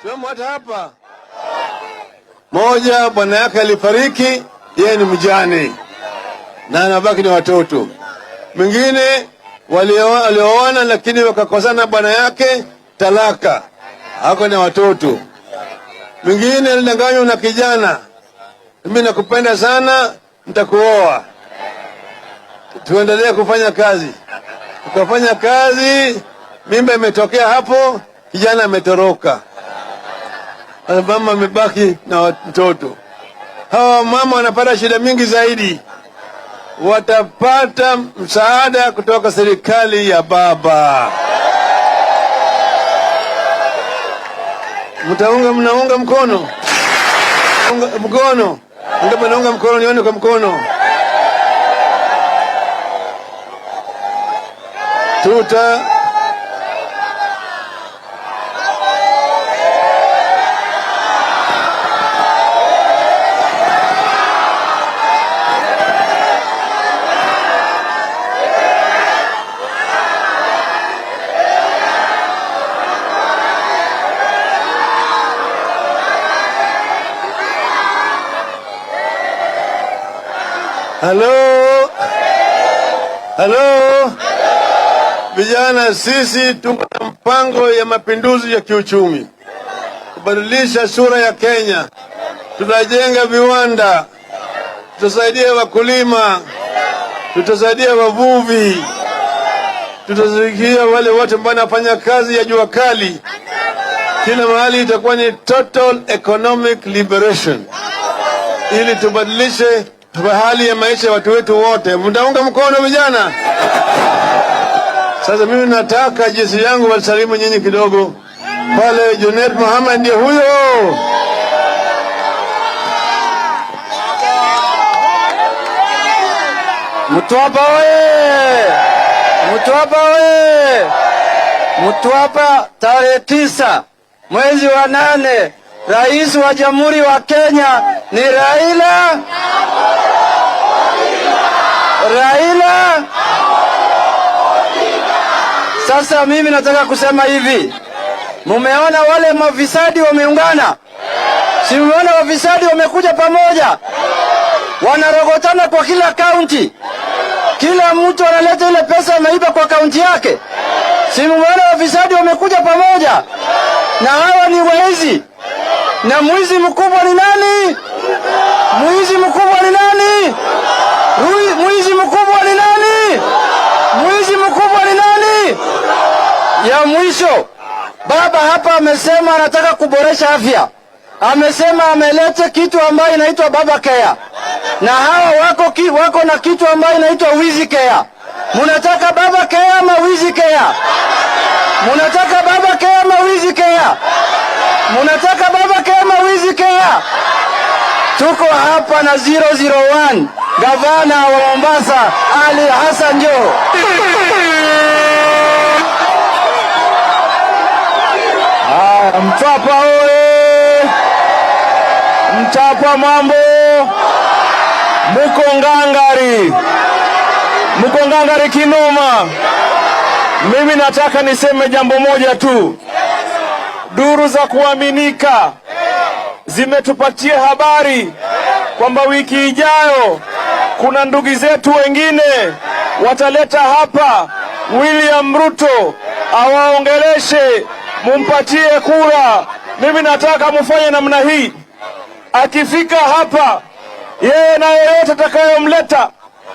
Tuwemo hata hapa. Moja, bwana yake alifariki, yeye ni mjane na anabaki na watoto. Mwingine walioana lakini wakakosana bwana yake, talaka, ako na watoto. Mwingine alidanganywa na kijana, mimi nakupenda sana, nitakuoa, tuendelee kufanya kazi. Tukafanya kazi, mimba imetokea hapo, kijana ametoroka, mama amebaki na mtoto. Hawa mama wanapata shida mingi zaidi, watapata msaada kutoka serikali ya baba. Mtaunga, mnaunga mkono? Unga mkono? Ngapi naunga mkono? Nione kwa mkono. Tuta Halo, halo, vijana, sisi tuko na mpango ya mapinduzi ya kiuchumi, kubadilisha sura ya Kenya. Tutajenga viwanda, tutasaidia wakulima, tutasaidia wavuvi, tutasaidia wale wote ambao wanafanya kazi ya jua kali. Kila mahali itakuwa ni total economic liberation, ili tubadilishe hali ya maisha ya watu wetu wote. Mtaunga mkono vijana? Sasa mimi nataka jeshi yangu wasalimu nyinyi kidogo. Pale Junet Mohamed ndiye huyo. Mtwapa oye! Mtwapa oye! Mtwapa, tarehe 9 mwezi wa 8, rais wa Jamhuri wa Kenya ni Raila Raila. Sasa mimi nataka kusema hivi, mumeona wale mafisadi wameungana? Si mumeona wafisadi wamekuja pamoja, wanarogotana kwa kila kaunti, kila mtu analeta ile pesa ameiba kwa kaunti yake. Si mumeona wafisadi wamekuja pamoja? Na hawa ni wezi, na mwizi mkubwa ni nani? Mwizi mkubwa ni nani? Mwizi mkubwa ni nani? Mwizi mkubwa ni nani? Ya mwisho, baba hapa amesema anataka kuboresha afya. Amesema ameleta kitu ambayo inaitwa Baba Care. Na hawa wako na kitu ambayo inaitwa Wizi Care. Munataka Baba Care ama Wizi Care? Munataka Baba Care ama Wizi Care? Munataka Baba Care ama Wizi Care? Tuko hapa na 001 gavana wa Mombasa Ali Hassan Joho. Mtwapa oye! Mtwapa mambo! Muko ngangari, muko ngangari kinoma. Mimi nataka niseme jambo moja tu. Duru za kuaminika zimetupatia habari kwamba wiki ijayo kuna ndugu zetu wengine wataleta hapa William Ruto awaongeleshe, mumpatie kura. Mimi nataka mufanye namna hii, akifika hapa yeye na yeyote atakayomleta,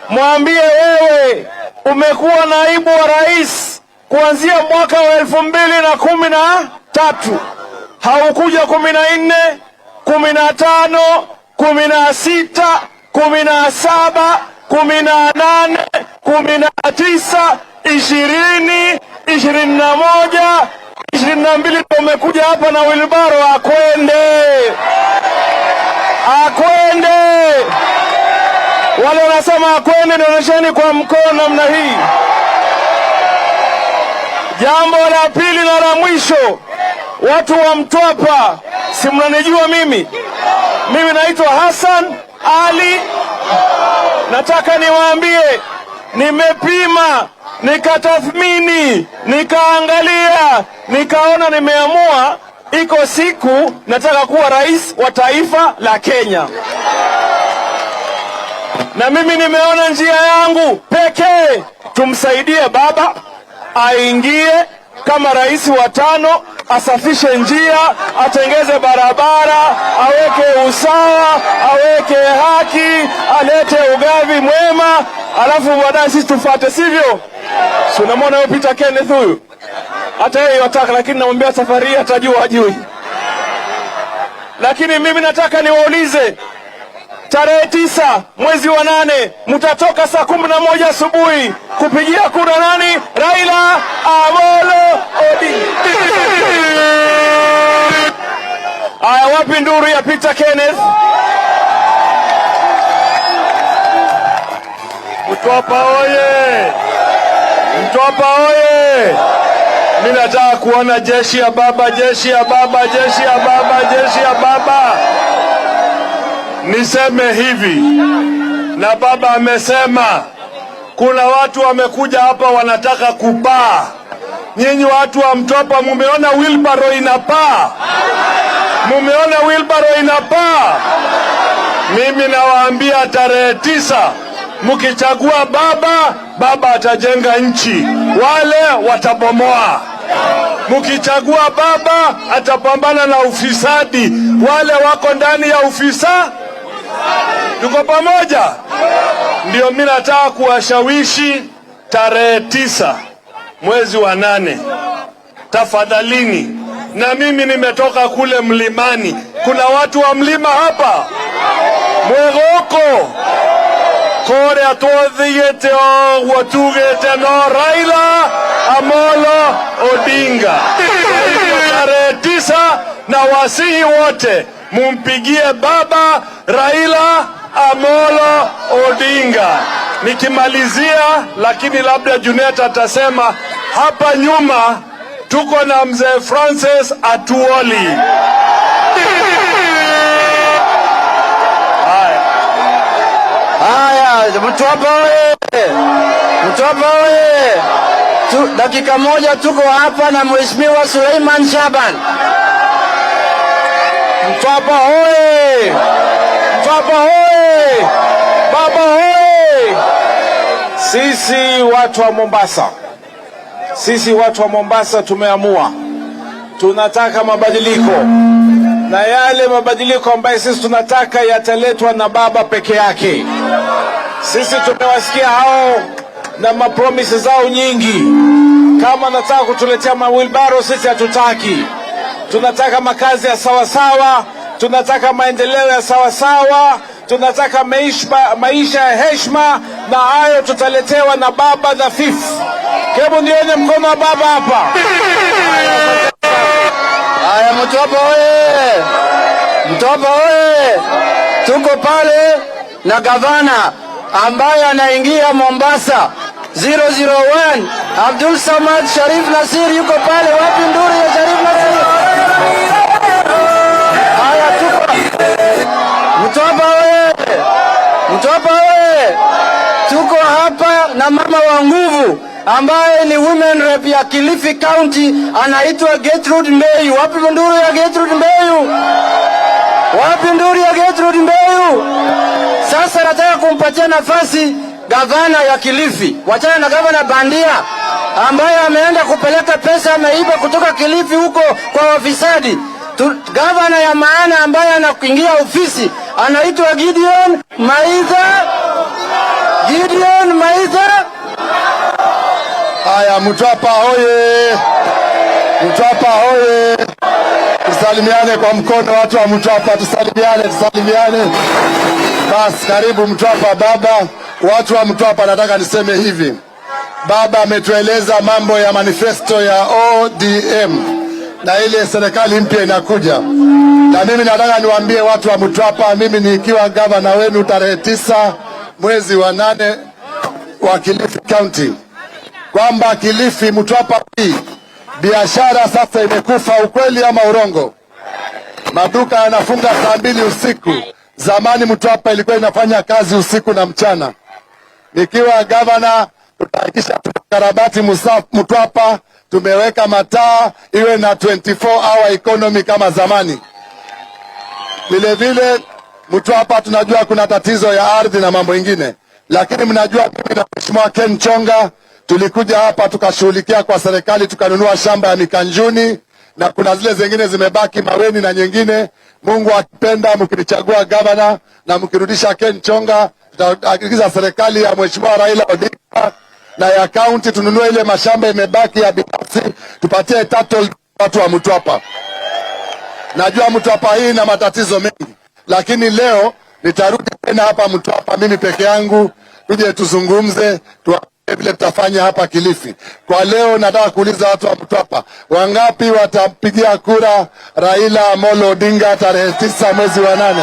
mwambie wewe umekuwa naibu wa rais kuanzia mwaka wa 2013, haukuja 14, 15, 16, 17, 18, 19, 20, 21, 22, umekuja hapa na wilbaro. Akwende, akwende. Wale wanasema akwende, nionyesheni kwa mkono namna hii. Jambo la pili na la mwisho, watu wa Mtwapa, si mnanijua mimi? Mimi naitwa Hassan Ali. Nataka niwaambie, nimepima, nikatathmini, nikaangalia, nikaona, nimeamua Iko siku nataka kuwa rais wa taifa la Kenya, na mimi nimeona njia yangu pekee, tumsaidie baba aingie kama rais wa tano, asafishe njia, atengeze barabara, aweke usawa, aweke haki, alete ugavi mwema, alafu baadaye sisi tufate, sivyo? Si unamwona huyo Peter Kenneth huyu, hata yeye wataka, lakini namwambia safari hii atajua hajui. Lakini mimi nataka niwaulize, tarehe 9 mwezi wa 8 mtatoka saa 11 asubuhi kupigia kura nani? Raila Amolo Odinga. Aya, wapi nduru ya Peter Kenneth? Mtwapa oye! Mtwapa oye! Mimi nataka kuona jeshi ya baba, jeshi ya baba, jeshi ya baba, jeshi ya baba. Niseme hivi, na baba amesema kuna watu wamekuja hapa wanataka kupaa. Nyinyi watu wa Mtwapa mumeona wheelbarrow inapaa? Mumeona wheelbarrow inapaa? Mimi nawaambia tarehe 9 mkichagua baba, baba atajenga nchi, wale watabomoa. Mkichagua baba atapambana na ufisadi, wale wako ndani ya ufisa. Tuko pamoja? Ndio mimi nataka kuwashawishi tarehe 9 mwezi wa 8, tafadhalini. Na mimi nimetoka kule mlimani, kuna watu wa mlima hapa Mwegoko koria twathiite oguo tugite no Raila Amolo Odinga. Tarehe 9 na wasihi wote mumpigie baba Raila Amolo Odinga. Nikimalizia, lakini labda Junet atasema hapa nyuma tuko na mzee Francis Atuoli. Haya. Haya, Mtwapa oye! Mtwapa oye! Dakika moja tuko hapa na Mheshimiwa Suleiman Shaban. Mtwapa oye! Mtwapa oye! Baba oye! Sisi watu wa Mombasa, sisi watu wa Mombasa tumeamua tunataka mabadiliko, na yale mabadiliko ambayo sisi tunataka yataletwa na baba peke yake. Sisi tumewasikia hao na mapromise zao nyingi. Kama nataka kutuletea mawilbaro, sisi hatutaki. Tunataka makazi ya sawasawa, tunataka maendeleo ya sawasawa, tunataka maisha ya heshima, na hayo tutaletewa na baba the fifth. Hebu nione mkono wa baba hapa. Haya, Mtwapa oye! Mtwapa oye! Tuko pale na gavana ambaye anaingia Mombasa 001 Abdul Samad Sharif Nasir yuko pale. Wapi nduru ya Sharif Nasir? Haya, tuko Mtwapa oye! Mtwapa oye! Tuko hapa na mama wa nguvu ambaye ni women rep ya Kilifi County, anaitwa Gertrude Mbeyu. Wapi nduru ya Gertrude Mbeyu? Wapi nduru ya Gertrude Mbeyu? Sasa nataka kumpatia nafasi gavana ya Kilifi. Wachana na gavana bandia ambaye ameenda kupeleka pesa ameiba kutoka Kilifi huko kwa wafisadi. Gavana ya maana ambaye anakuingia ofisi anaitwa Gideon Maitha. Gideon Maitha. Haya, Mtwapa hoye! Mtwapa hoye! Tusalimiane kwa mkono, watu wa Mtwapa, tusalimiane, tusalimiane. Bas, karibu Mtwapa baba. Watu wa Mtwapa, nataka niseme hivi, baba ametueleza mambo ya manifesto ya ODM na ile serikali mpya inakuja, na mimi nataka niwaambie watu wa Mtwapa, mimi nikiwa gavana wenu tarehe 9 mwezi wa 8 wa Kilifi County, kwamba Kilifi Mtwapa hii biashara sasa imekufa. Ukweli ama urongo? Maduka yanafunga saa 2 usiku. Zamani Mtwapa ilikuwa inafanya kazi usiku na mchana. Nikiwa gavana, tutahakikisha tunakarabati Mtwapa, Tumeweka mataa iwe na 24 hour economy kama zamani. Vile vile Mtwapa tunajua kuna tatizo ya ardhi na mambo ingine, lakini mnajua mimi na Mheshimiwa Ken Chonga tulikuja hapa tukashughulikia kwa serikali, tukanunua shamba ya Mikanjuni na kuna zile zingine zimebaki Maweni na nyingine. Mungu akipenda, mkinichagua gavana na mkirudisha Ken Chonga, tutaagiza serikali ya Mheshimiwa Raila Odinga na ya kaunti tununue ile mashamba imebaki ya binafsi, tupatie title watu wa Mtwapa. Najua Mtwapa hii ina matatizo mengi, lakini leo nitarudi tena hapa Mtwapa mimi peke yangu, tuje tuzungumze, tuangalie vile tutafanya hapa Kilifi. Kwa leo nataka kuuliza watu wa Mtwapa, wangapi watampigia kura Raila Amolo Odinga tarehe 9 mwezi wa 8?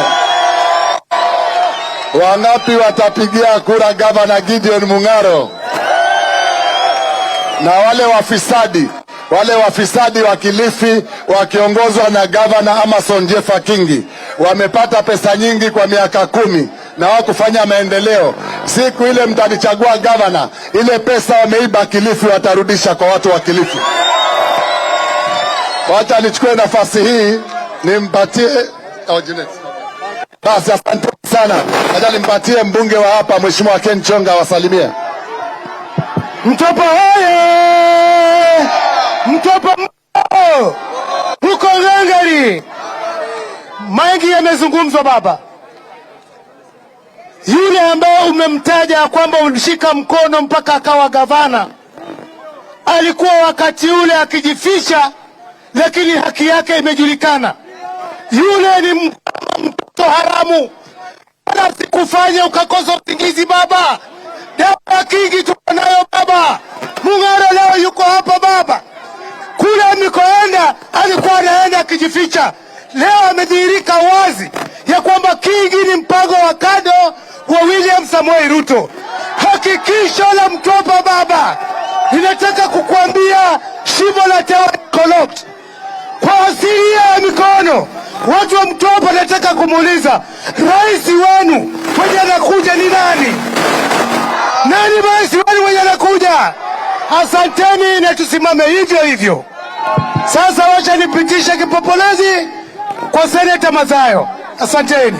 Wangapi watapigia kura Gavana Gideon Mung'aro? Na wale wafisadi wa Kilifi wakiongozwa na Gavana Amason Jeffa Kingi wamepata pesa nyingi kwa miaka 10 na hawakufanya maendeleo. Siku ile mtanichagua gavana, ile pesa wameiba Kilifi watarudisha kwa watu wa Kilifi. Wacha nichukue nafasi hii nimpatie, oh, Juliet. Basi asante sana. Wacha nimpatie mbunge wa hapa Mheshimiwa Ken Chonga wasalimie. Mtwapa hoye! Mtwapa huko Ngangari, mengi yamezungumzwa baba. Yule ambaye umemtaja kwamba ulishika mkono mpaka akawa gavana, alikuwa wakati ule akijificha, lakini haki yake imejulikana. Yule ni mtoto haramu, wala sikufanya ukakosa usingizi baba. Dawa ya Kingi tuko nayo baba. Mung'aro leo yuko hapa baba. Kule amikoenda alikuwa anaenda akijificha, leo amedhihirika wazi ya kwamba Kingi ni mpango wa kando wa William Samoei Ruto. Hakikisho la Mtwapa baba, ninataka kukuambia shimo la tewa collapse kwa asilia ya mikono. Watu wa Mtwapa, nataka kumuuliza rais wenu mwenye anakuja ni nani? Nani rais wenu mwenye anakuja? Asanteni na tusimame hivyo hivyo. Sasa wacha nipitishe kipopolezi kwa Seneta Madzayo. Asanteni.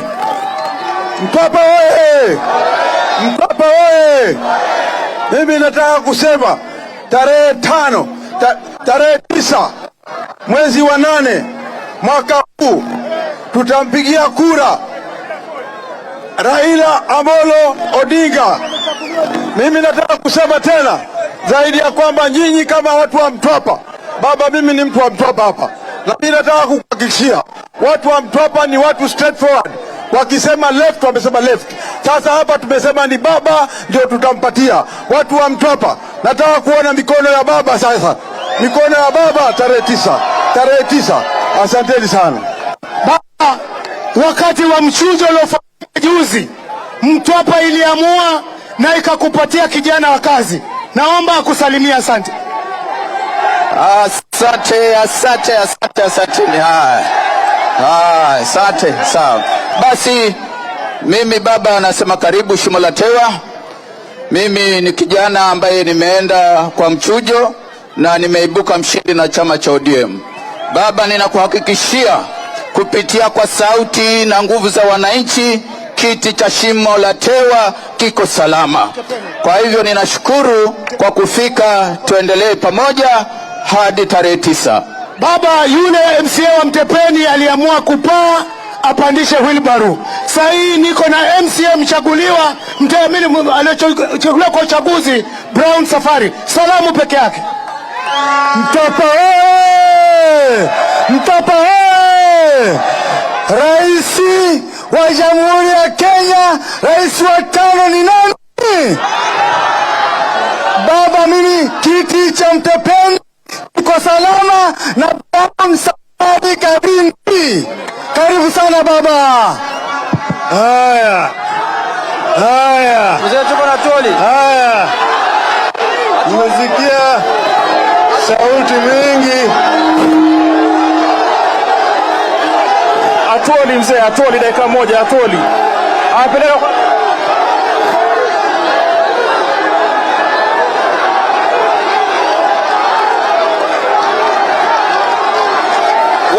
Mtwapa oye! Mtwapa oye! Mimi nataka kusema tarehe 5 tarehe 9 mwezi wa 8 mwaka huu tutampigia kura Raila Amolo Odinga. Mimi nataka kusema tena zaidi ya kwamba nyinyi kama watu wa Mtwapa, baba, mimi ni mtu wa Mtwapa hapa, na mimi nataka kukuhakikishia watu wa Mtwapa ni watu straightforward. Wakisema left, wamesema left. Sasa hapa tumesema ni baba ndio tutampatia. Watu wa Mtwapa, nataka kuona mikono ya baba sasa, mikono ya baba tarehe 9, tarehe 9. Asanteni sana. Baba, wakati wa mchujo uliofanyika juzi, Mtwapa iliamua na ikakupatia kijana wa kazi. Naomba akusalimia. Asante. Asante, asante, asante, asante. Haya, haya, asante, sawa. Basi mimi baba anasema karibu Shimo la Tewa. Mimi ni kijana ambaye nimeenda kwa mchujo na nimeibuka mshindi na chama cha ODM. Baba, ninakuhakikishia kupitia kwa sauti na nguvu za wananchi, kiti cha Shimo la Tewa kiko salama. Kwa hivyo ninashukuru kwa kufika, tuendelee pamoja hadi tarehe 9. Baba, yule MCA wa Mtepeni aliamua kupaa apandishe wheelbarrow. Sasa hii niko na MCA mchaguliwa mteamini aliyochaguliwa kwa uchaguzi Brown Safari. Salamu peke yake. Mtwapa oye! Mtwapa oye! Raisi wa Jamhuri ya Kenya, rais wa tano ni nani? Baba, mimi kiti cha Mtepeni iko salama na Brown Safari Kabindi. Karibu sana baba. Haya, haya, Mzee, tuko na toli. Haya, mmesikia sauti mingi. Atwoli mzee, Atwoli dakika moja, Atwoli. Apeleka kwa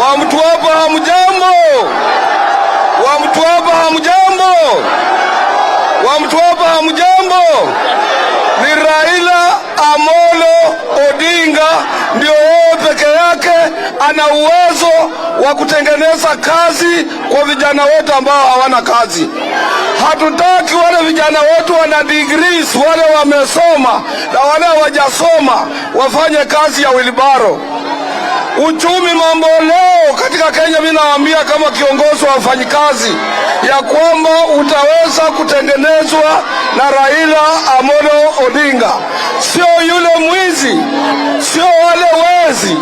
Wa Mtwapa hamjambo? Wa Mtwapa hamjambo? Wa Mtwapa hamjambo? Ni Raila Amolo Odinga ndio yeye peke yake ana uwezo wa kutengeneza kazi kwa vijana wetu ambao hawana kazi. Hatutaki wale vijana wetu wana degrees, wale wamesoma na wale hawajasoma wafanye kazi ya wheelbarrow. Uchumi mambo leo katika Kenya, mimi nawaambia kama kiongozi wa wafanyikazi ya kwamba utaweza kutengenezwa na Raila Amolo Odinga, sio yule mwizi, sio wale wezi.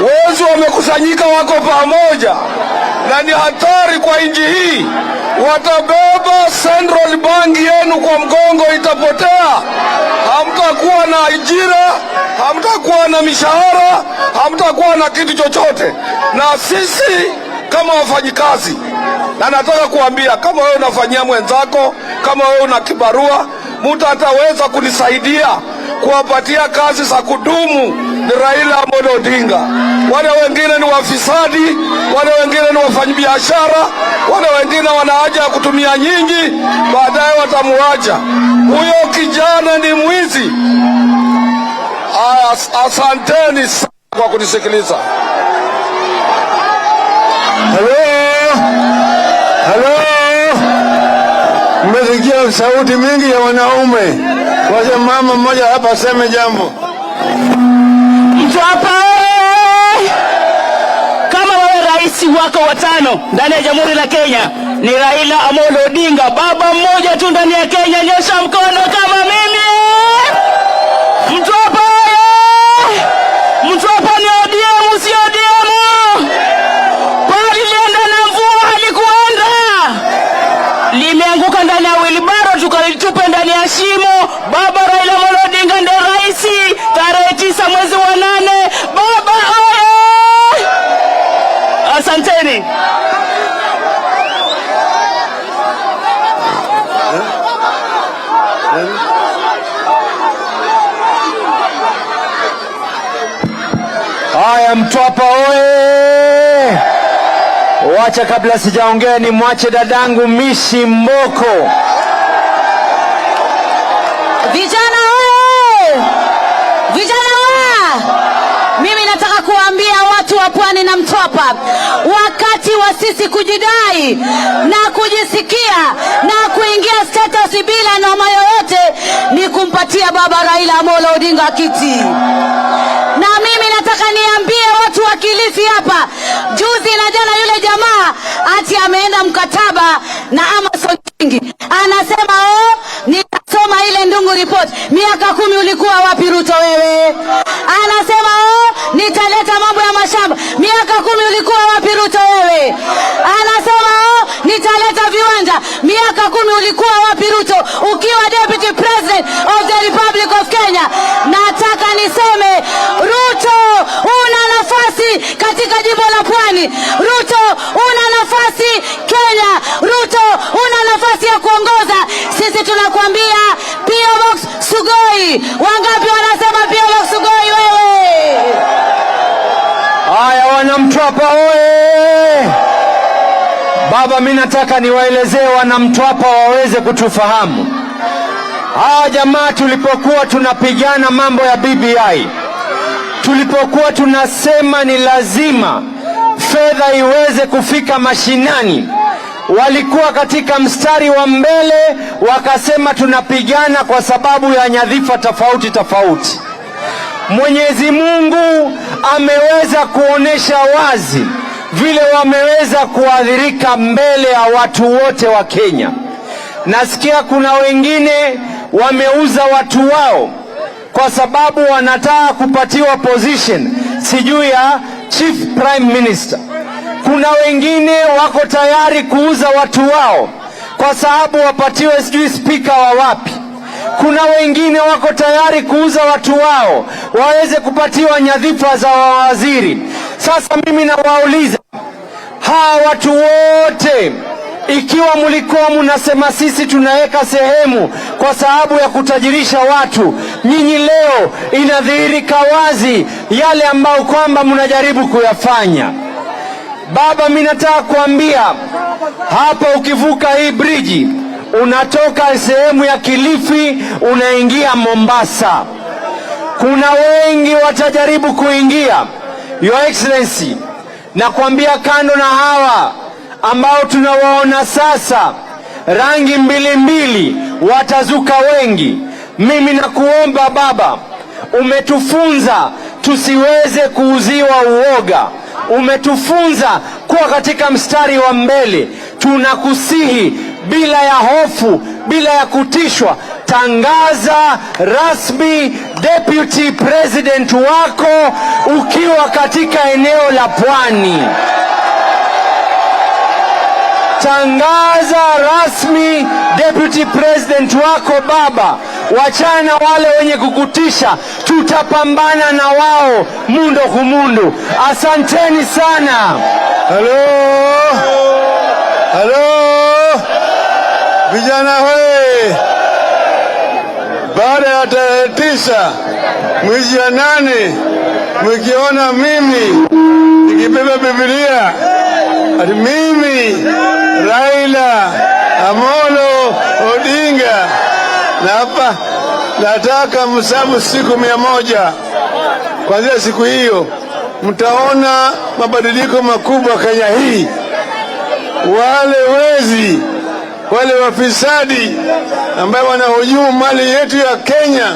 Wezi wamekusanyika, wako pamoja, na ni hatari kwa nchi hii. Watabeba Central Bank yenu kwa mgongo, itapotea. Hamtakuwa na ajira, hamtakuwa na mishahara, hamtakuwa na kitu chochote. Na sisi kama wafanyikazi, na nataka kuambia, kama wewe unafanyia mwenzako, kama wewe una kibarua, mtu ataweza kunisaidia kuwapatia kazi za kudumu ni Raila Amolo Odinga. Wale wengine ni wafisadi, wale wengine ni wafanyabiashara, wale wengine wana haja ya kutumia nyingi, baadaye watamuacha. Huyo kijana ni mwizi. Asanteni sana kwa kunisikiliza. Halo, halo, mmesikia sauti mingi ya wanaume. Wacha mama mmoja hapa aseme jambo. Mtwapa oye! Kama wewe rais wako watano ndani ya Jamhuri la Kenya ni Raila Amolo Odinga, baba mmoja tu ndani ya Kenya, nyosha mkono kama mimi. Mtwapa oye! Mtwapa ni ODM, si ODM? Pali lienda na mvua halikuenda, limeanguka ndani ya wheelbarrow, tukalitupa ndani ya shimo. Baba Raila Amolo Odinga ndio rais, tarehe 9 mwezi wa 8. Baba oye! Asanteni. Haya, Mtwapa oye! Wacha kabla sijaongea ni mwache dadangu Mishi Mboko. Vijana oye! Vijana oye! Mimi nataka kuambia watu wa Pwani na Mtwapa, wakati wa sisi kujidai na kujisikia na kuingia status bila noma yoyote ni kumpatia baba Raila Amolo Odinga kiti. Na mimi nataka niambie watu wa Kilifi hapa, juzi na jana yule jamaa ati ameenda mkataba na Amason Kingi, anasema oh, nitasoma ile Ndungu report. Miaka 10 ulikuwa wapi Ruto wewe? Anasema oh, nitaleta mambo ya mashamba. Miaka 10 ulikuwa wapi Ruto wewe? Anasema oh, nitaleta viwanja. Miaka 10 ulikuwa wapi Ruto ukiwa Deputy President of the Republic of Kenya? Nataka niseme Ruto, una nafasi katika jimbo la Pwani. Ruto, una nafasi Kenya. Ruto, una nafasi ya kuongoza. Sisi tunakuambia P.O. Box Sugoi. Wangapi wanasema P.O. Box Sugoi wewe? Haya, wanamtwapa oye! Baba, mimi nataka niwaelezee wanamtwapa waweze kutufahamu. Hawa jamaa tulipokuwa tunapigana mambo ya BBI, tulipokuwa tunasema ni lazima fedha iweze kufika mashinani, walikuwa katika mstari wa mbele, wakasema tunapigana kwa sababu ya nyadhifa tofauti tofauti. Mwenyezi Mungu ameweza kuonesha wazi vile wameweza kuadhirika mbele ya watu wote wa Kenya. Nasikia kuna wengine wameuza watu wao kwa sababu wanataka kupatiwa position sijui ya Chief Prime Minister. Kuna wengine wako tayari kuuza watu wao kwa sababu wapatiwe sijui speaker wa wapi. Kuna wengine wako tayari kuuza watu wao waweze kupatiwa nyadhifa za waziri. Sasa mimi nawauliza hawa watu wote, ikiwa mlikuwa mnasema sisi tunaweka sehemu kwa sababu ya kutajirisha watu, nyinyi leo inadhihirika wazi yale ambayo kwamba mnajaribu kuyafanya. Baba, mimi nataka kuambia hapa, ukivuka hii briji unatoka sehemu ya Kilifi unaingia Mombasa. Kuna wengi watajaribu kuingia. Your Excellency, nakwambia kando na hawa ambao tunawaona sasa rangi mbili mbili, watazuka wengi. Mimi nakuomba baba, umetufunza tusiweze kuuziwa uoga, umetufunza kuwa katika mstari wa mbele. Tunakusihi bila ya hofu, bila ya kutishwa, tangaza rasmi deputy president wako ukiwa katika eneo la Pwani. Tangaza rasmi deputy president wako baba. Wachana wale wenye kukutisha, tutapambana na wao mundo humundu. Asanteni sana. Halo, halo, vijana hoye! Baada ya tarehe 9 mwezi wa 8, mkiona mimi nikibeba Biblia ati mimi Raila Amolo Odinga, na hapa nataka mhesabu siku 100. Kuanzia siku hiyo mtaona mabadiliko makubwa Kenya hii. Wale wezi, wale wafisadi ambao wanahujumu mali yetu ya Kenya,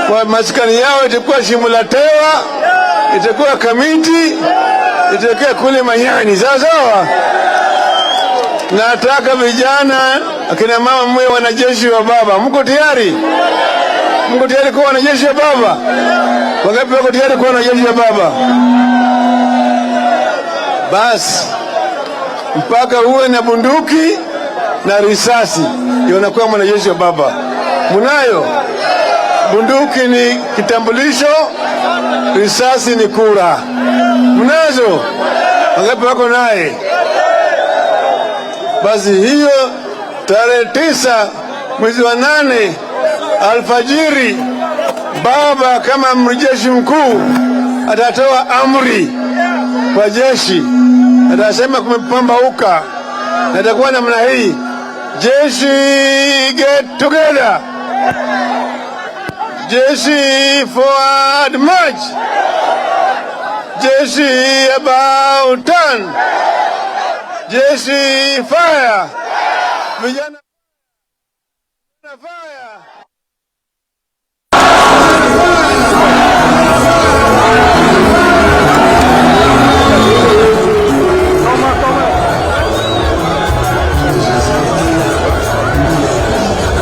kwa maskani yao itakuwa Shimo la Tewa, itakuwa Kamiti, itakuwa kule Manyani. Sawa sawa. Nataka vijana, akina mama, mwe wanajeshi wa baba. Mko tayari? Mko tayari kuwa wanajeshi wa baba? Wangapi wako tayari kuwa wanajeshi wa baba? Basi mpaka uwe na bunduki na risasi ndio unakuwa mwanajeshi wa baba. Munayo? Bunduki ni kitambulisho, risasi ni kura. Mnazo? Wangapi wako naye? Basi hiyo tarehe 9 mwezi wa 8 alfajiri, baba kama amiri jeshi mkuu atatoa amri kwa jeshi, atasema kumepambauka, na itakuwa namna hii: jeshi get together, jeshi forward march, jeshi about turn, jeshi fire. Vijana.